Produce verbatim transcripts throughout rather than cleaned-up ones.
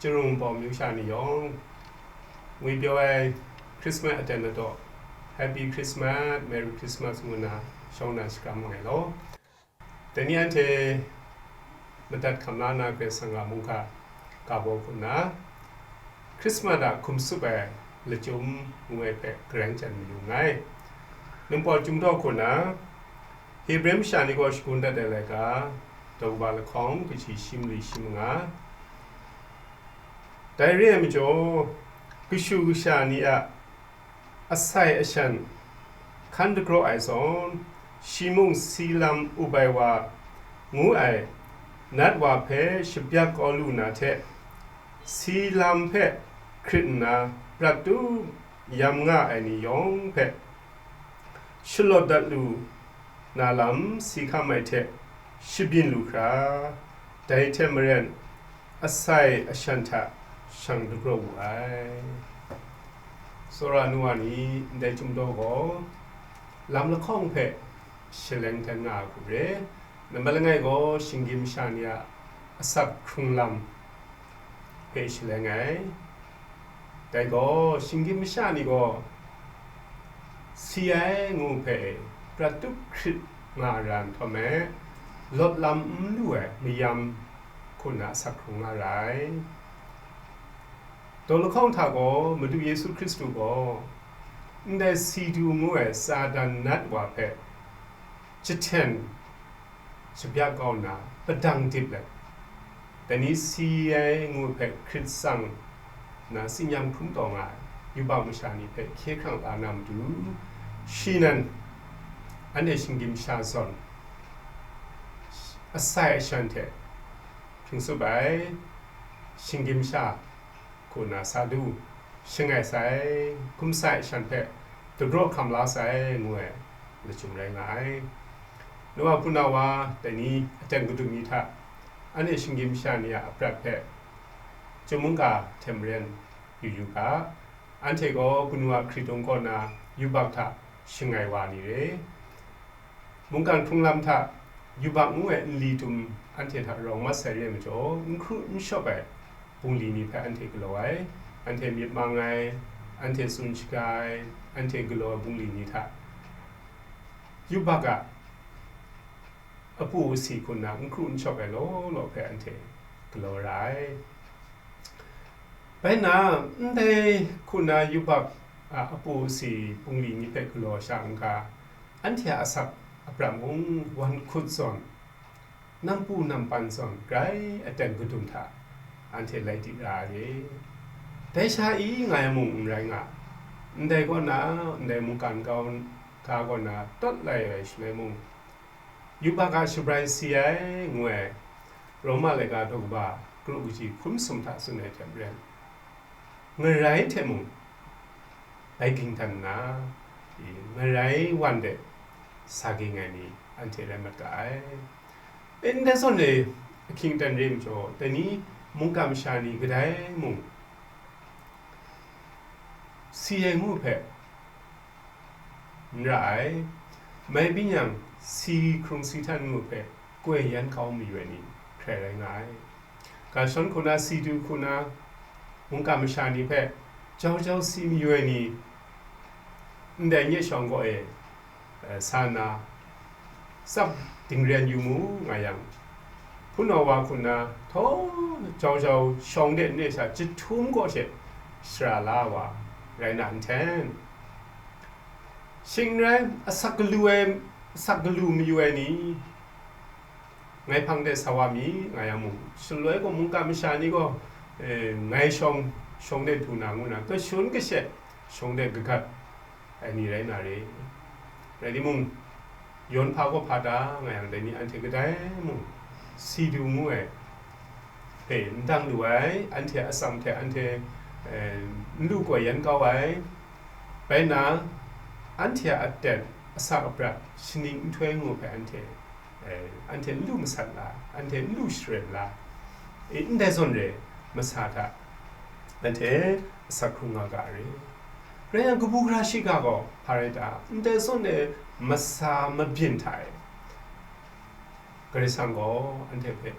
Shirung Pawng myu sha ni yawng, ngwi pyaw ai Christmas aten ladaw, Happy Christmas, Merry Christmas ngu nna shawng na shakram ai law. Dai ni anhte madat hkam la na Karai Kasang a mungga ga baw hku nna, Christmas a hkum tsup ai lachyum ngu ai hpe garang chyan mayu nngai. Ningpawt Chyum Daw hku nna, Hebre masha ni gaw shagun dat ai laika, daw kaba lahkawng kaji shi mali shi manga. Dai re ai majaw, kashu kasha ni a asai ashan hkan dagraw ai zawn, shi mung si lam up ai wa ngu ai nat wa hpe shabyak kau lu na hte, si lam hpe hkrit nna prat tup yam nga ai ni yawng hpe shalawt dat lu na lam si hkam ai hte shabyin lu hkra, dai hte maren asai ashan hta shang dagraw wu ai. Tsawra nu wa ni ndai Chyum Daw gaw lam lahkawng hpe shaleng dan nga ai hku re. Nambat langai gaw shinggyim masha ni a asak hkrung lam hpe shaleng ai. Dai gaw, shinggyim masha ni gaw si ai ngu hpe prat tup hkrit nga ra nhtawm e, lawt lam n lu ai mayam hku nna asak hkrung nga ra ai. Daw lahkawng hta gaw, Madu Yesu Hkristu gaw ndai si du ngu ai Satan nat wa hpe jahten shabyak kau nna, padang dip let, dai ni si ai ngu hpe hkrit tsang nna, tsin-yam hkrum taw nga ai yubak masha ni hpe hkye hkrang la na matu, shi nan anhte shinggyim masha zawn asai ashan hte hpring tsup ai shinggyim masha hku nna sa du, shangai sai, hkum sai shan hpe dagraw hkam la sai, ngu ai lachyum rai nga ai. Nu wa hpunau wa, dai ni aten kadum ni hta, anhte shinggyim masha ni a aprat hpe Chyum mungga hte maren yu yu ga, anhte gaw kanu a hkritung kaw na yubak hta shangai wa ni re. Mungkan hkrung lam hta yubak ngu ai nli tum anhte hta rawng mat sai re ai majaw, n hkru n shawp ai bungli ni hpe anhte galaw ai, anhte myit mang ai, anhte tsun shaga ai, anhte galaw ai bungli ni hta yubak a apu asi hku nna n hkru n shawp ai law law hpe anhte galaw ra ai. Bai nna, ndai hku nna yubak a apu asi bungli ni hpe galaw sha n-ga, anhte a asak aprat mung wan hkut zawn, nampu nampan zawn grai aten kadum hta anhte lai di ra ai. Dai sha i nga ai mung n rai nga, ndai kaw na, ndai mungkan kau ga kaw na tawt lai ai shaloi mung, yubak a shabrai si ai, ngu ai, Roma laika daw kaba kru kaji hkrum sum hta tsun ai hte maren, ngarai hte mung bai ging dan nna, i, ngarai wan de sa ging ai ni anhte rai mat ga ai. Ndai zawn e ahkying aten re ai majaw, dai ni mungkan masha ni kadai mung si ai ngu hpe n ra ai. Mai byin yang, si hkrung si htan ngu hpe koi yan kau mayu ai ni hkrai rai nga ai. Ga shawn hku na, si du hku na, mungkan masha ni hpe jau jau si mayu ai ni, ndai nye shawng kaw e, eh, sa nna, tsap dingren yu mu nga yang, hpunau wa hku na, htaw jau jau shawng de nne sha jahtum kaw she shara la ai wa rai na nhten, shing n rai, asak galu ai, asak galu mayu ai ni, ngai hpang de sa wa mi, nga yang mung, shaloi gaw mungkan masha ni gaw, eh, ngai shawng, shawng de du na ngu na, kashun kashe shawng de kagat ai ni rai na re. Rai timung, yawn hpa gaw hpa ta nga yang, dai ni anhte kadai mung, si du ngu ai hpe n dang lu ai, anhte a atsam hte anhte, eh, n lu koi yan kau ai, bai nna, anhte a aten, asak aprat, shaning nhtoi ngu hpe anhte, eh, anhte n lu masat la, anhte n lu sharen la, eh, ndai zawn re, masa hta anhte asak hkrung nga ga re. Rai yang, kabu gara shiga gaw hpa rai ta? Ndai zawn e masa mabyin hta e, Karai Kasang gaw anhte hpe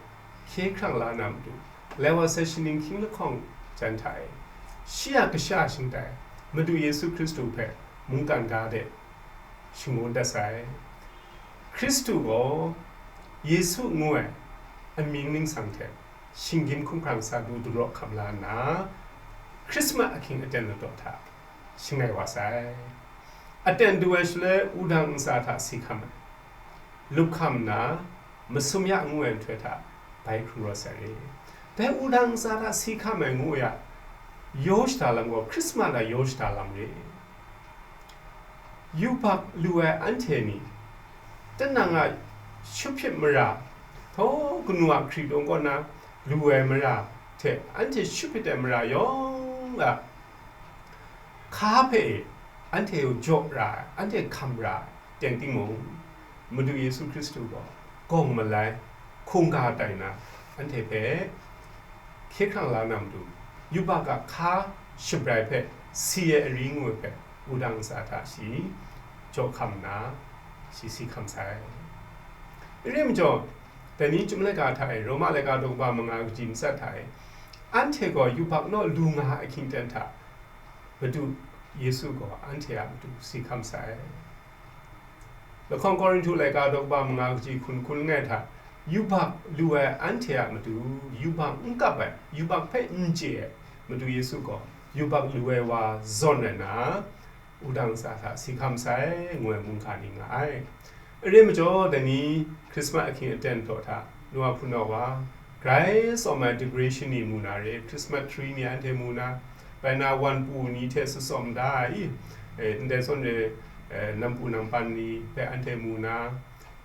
hkye hkrang la na matu, Lai wa sai shaning hkying lahkawng jan hta e, shi a kasha shingtai Madu Yesu Hkristu hpe mungkan ga de shangun dat sai. Hkristu gaw Yesu ngu ai amying ningsang hte shinggyim hkumhkrang sa du daraw hkam la nna, Hkrismat ahkying aten ladaw hta shangai wa sai. Aten du ai shaloi wudang ntsa hta si hkam ai, lup hkam nna, masum ya ngu ai nhtoi hta bai hkrung rawt sai re. Dai wudang ntsa hta si hkam ai ngu ya, yaw shada lam gaw Hkrismat a yaw shada lam re. Yubak lu ai anhte ni, tinang a shut hpyit mara, htaw kanu a hkridung kaw na lu ai mara hte anhte shut hpyit ai mara yawng a hka hpe e, anhte jaw ra ai, anhte hkam ra ai, teng timung, Madu Yesu Hkristu gaw gawng malai, hkungga tai na, anhte hpe hkye hkrang la na matu, yubak a hka shabrai hpe si ai ari ngu ai hpe, wudang ntsa hta shi jaw hkam nna, shi si hkam sai. N rai majaw, dai ni chyum laika hta e, Roma laika daw kaba manga kaji matsat hta e, anhte gaw yubak naw lu nga ai ahkying aten hta, Madu Yesu gaw anhte a matu si hkam sai. Lahkawng Korinhtu laika daw kaba manga kaji hkun hkun langai hta, yubak lu ai anhte a matu yubak n kap ai, yubak hpe n chye ai Madu Yesu gaw yubak lu ai wa zawn rai nna, wudang ntsa hta si hkam sai, ngu ai mungga ni nga ai. N rai majaw, dai ni Hkrismat ahkying aten daw hta, nu wa hpunau wa, grai tsawm ai decoration ni mu na re, Christmas tree ni anhte mu na, bai na wan pu ni hte tsawm da ai, e, ndai zawn re, e, nampu nampan ni hpe anhte mu na,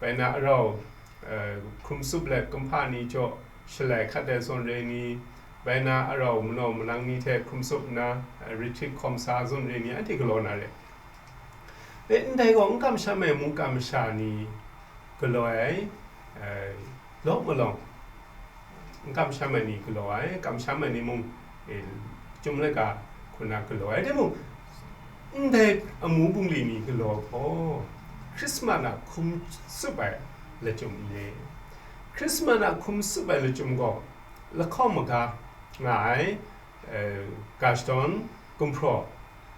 bai na arau, e, hkrum tsup let kumhpa ni jaw shalai hkat ai zawn re ni, bai na arau manau manang ni hte hkrum tsup nna, e, retreat hkawm sa zawn re ni anhte galaw na re. E, ndai gaw n kamsham ai mungkan masha ni galaw ai, e, law malawng, n kamsham ai ni galaw ai, kamsham ai ni mung, e, chyum laika hku na galaw ai. Timung, ndai amu bungli ni galaw gaw, Hkrismat a hkum tsup ai lachyum n re. Hkrismat a hkum tsup ai lachyum gaw, lahkawng maga nga ai, e, Gaston gumhpraw,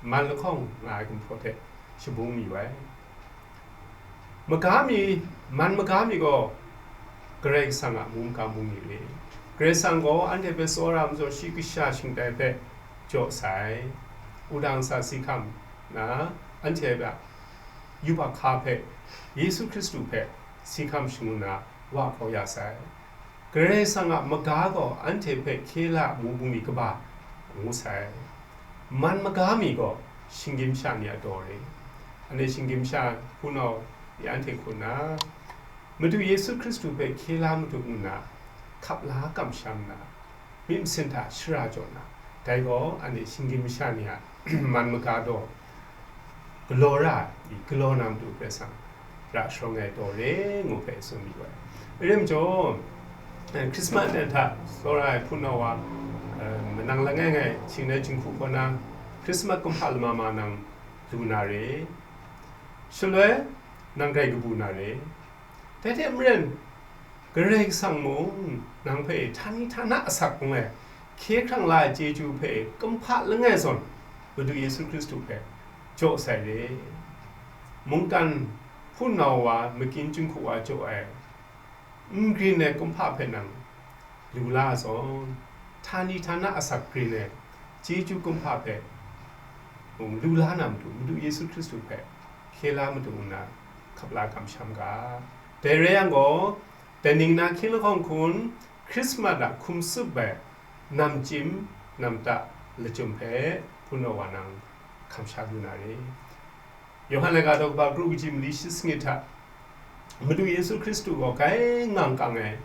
man lahkawng nga ai gumhpraw hte shabung mayu ai. Maga mi, man maga mi gaw Karai Kasang a mungga mung ni re. Karai Kasang gaw anhte hpe tsawra majaw shi kasha shingtai hpe jaw sai. Wudang ntsa si hkam na, anhte a yubak hka hpe, Yesu Hkristu hpe si hkam shangun na, wa kau ya sai. Karai Kasang a maga gaw anhte hpe hkye la mu bungli kaba ngu sai. Man maga mi gaw shinggyim sha ni a daw re. Anhte shinggyim sha hpunau ya anhte hku nna, Madu Yesu Hkristu hpe hkye la matu nna, hkap la kamsham nna, myit masin hta shara jaw na, dai gaw anhte shinggyim masha ni a man maga daw galaw ra ai, galaw na matu Karai Kasang ra sharawng ai daw re ngu hpe tsun mayu ai. N rai majaw, e, Hkrismat dan hta tsawra ai hpunau wa, e, manang langai ngai shing ai jinghku kaw na, Hkrismat kumhpa lama ma nang lu na re, shaloi nang grai kabu na re. Dai hte maren, Karai Kasang mung nang hpe htani htana asak ngu ai, hkye hkrang la ai chyeju hpe kumhpa langai zawn Madu Yesu Hkristu hpe jaw sai re. Mungkan hpunau wa, makyin jinghku wa jaw ai, n grin ai kumhpa hpe nang lu la zawn, htani htana asak grin ai chyeju kumhpa hpe mung lu la na matu, Madu Yesu Hkristu hpe hkye la matu nna hkap la kamsham ga. Dai rai yang gaw, dai ning na hkying lahkawng hkun, Hkrismat a hkum tsup ai namchyim namta lachyum hpe hpunau wa nang hkam sha lu na re. Yawhan laika daw kaba kru kaji mali shi sanit hta, Madu Yesu Hkristu gaw grai ngang kang ai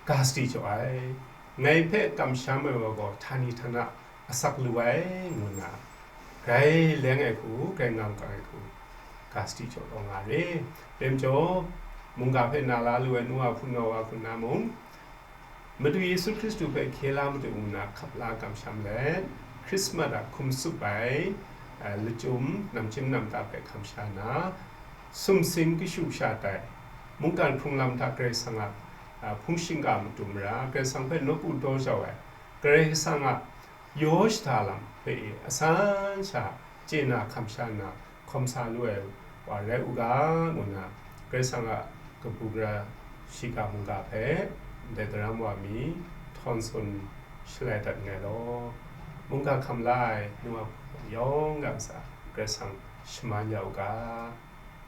ga sadi jaw ai, ngai hpe kamsham ai wa gaw htani htana asak lu ai, ngu nna grai leng ai hku, grai ngang kang ai hku, ga sadi jaw taw nga re. Rai majaw, mungga hpe na la lu ai nu wa hpunau wa hku nna mung, Madu Yesu Hkristu hpe hkye la matu ngu nna hkap la kamsham let, Hkrismat a hkum tsup ai, eh, lachyum namchyim namta hpe hkam sha na, sumsing kashu sha tai, mungkan hkrung lam hta Karai Kasang a a, hpung shingkang matu mara, Karai Kasang hpe nawku daw jau ai, Karai Kasang a yaw shada lam hpe e asan sha chye na hkam sha nna hkawm sa lu ai wa rai u ga, ngu nna Karai Kasang a kabu gara shiga mungga hpe ndai daram wa mi htawn tsun shalai dat nngai law, mungga hkam la ai nu wa yawng nga ntsa Karai Kasang shaman ya u ga.